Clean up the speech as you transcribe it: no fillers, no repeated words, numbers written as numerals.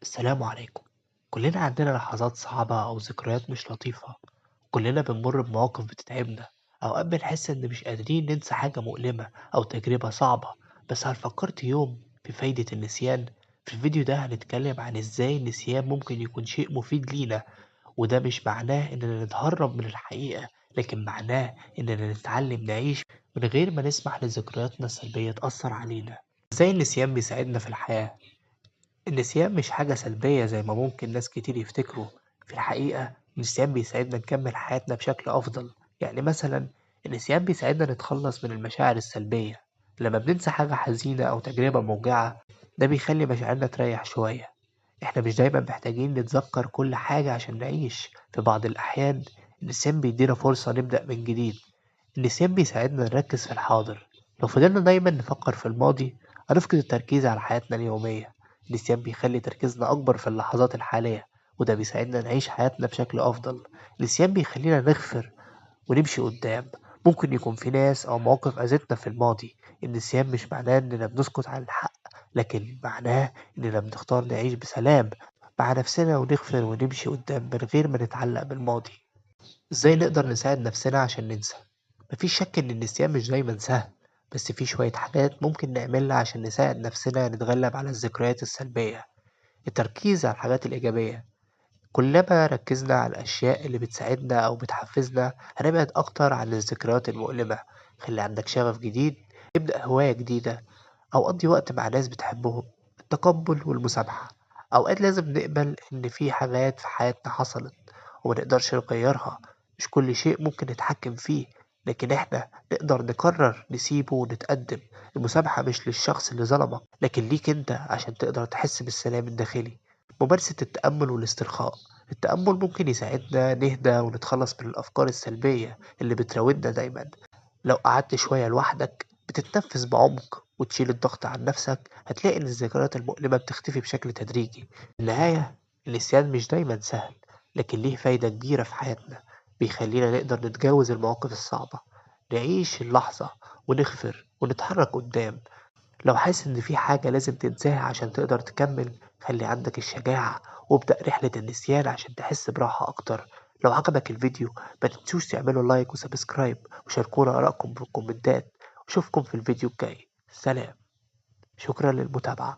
السلام عليكم. كلنا عندنا لحظات صعبة أو ذكريات مش لطيفة. كلنا بنمر بمواقف بتتعبنا. أوقات بنحس إن مش قادرين ننسى حاجة مؤلمة أو تجربة صعبة. بس هل فكرت يوم في فايدة النسيان؟ في الفيديو ده هنتكلم عن إزاي النسيان ممكن يكون شيء مفيد لينا، وده مش معناه إننا نتهرب من الحقيقة، لكن معناه إننا نتعلم نعيش من غير ما نسمح لذكرياتنا السلبية تأثر علينا. إزاي النسيان بيساعدنا في الحياة؟ النسيان مش حاجة سلبية زي ما ممكن ناس كتير يفتكروا. في الحقيقة النسيان بيساعدنا نكمل حياتنا بشكل أفضل. يعني مثلا النسيان بيساعدنا نتخلص من المشاعر السلبية. لما بننسى حاجة حزينة أو تجربة موجعة، ده بيخلي مشاعرنا تريح شوية. إحنا مش دايما محتاجين نتذكر كل حاجة عشان نعيش. في بعض الأحيان النسيان بيدينا فرصة نبدأ من جديد. النسيان بيساعدنا نركز في الحاضر. لو فضلنا دايما نفكر في الماضي هنفقد التركيز على حياتنا اليومية. النسيان بيخلي تركيزنا أكبر في اللحظات الحالية، وده بيساعدنا نعيش حياتنا بشكل أفضل. النسيان بيخلينا نغفر ونمشي قدام. ممكن يكون في ناس أو مواقف أذتنا في الماضي. النسيان مش معناه إننا بنسكت عن الحق، لكن معناه إننا بنختار نعيش بسلام مع نفسنا ونغفر ونمشي قدام من غير ما نتعلق بالماضي. إزاي نقدر نساعد نفسنا عشان ننسى؟ مفيش شك إن النسيان مش دايما سهل، بس في شوية حاجات ممكن نعملها عشان نساعد نفسنا نتغلب على الذكريات السلبية. التركيز على الحاجات الإيجابية. كلما ركزنا على الأشياء اللي بتساعدنا أو بتحفزنا هنبعد أكتر عن الذكريات المؤلمة. خلي عندك شغف جديد، ابدأ هواية جديدة، أو قضي وقت مع ناس بتحبهم. التقبل والمسامحة. أوقات لازم نقبل إن في حاجات في حياتنا حصلت ومنقدرش نغيرها. مش كل شيء ممكن نتحكم فيه، لكن إحنا نقدر نقرر نسيبه ونتقدم. المسامحة مش للشخص اللي ظلمك، لكن ليك أنت عشان تقدر تحس بالسلام الداخلي. ممارسة التأمل والاسترخاء. التأمل ممكن يساعدنا نهدى ونتخلص من الأفكار السلبية اللي بتراودنا دايما. لو قعدت شوية لوحدك بتتنفس بعمق وتشيل الضغط عن نفسك، هتلاقي إن الذكريات المؤلمة بتختفي بشكل تدريجي. في النهاية النسيان مش دايما سهل، لكن ليه فايدة كبيرة في حياتنا. بيخلينا نقدر نتجاوز المواقف الصعبة، نعيش اللحظة ونغفر ونتحرك قدام. لو حاسس إن في حاجة لازم تنساها عشان تقدر تكمل، خلي عندك الشجاعة وابدأ رحلة النسيان عشان تحس براحة أكتر. لو عجبك الفيديو ما تنسوش تعملوا like و subscribe وشاركونا آرائكم في الكومنتات. وأشوفكم في الفيديو الجاي. سلام. شكرا للمتابعة.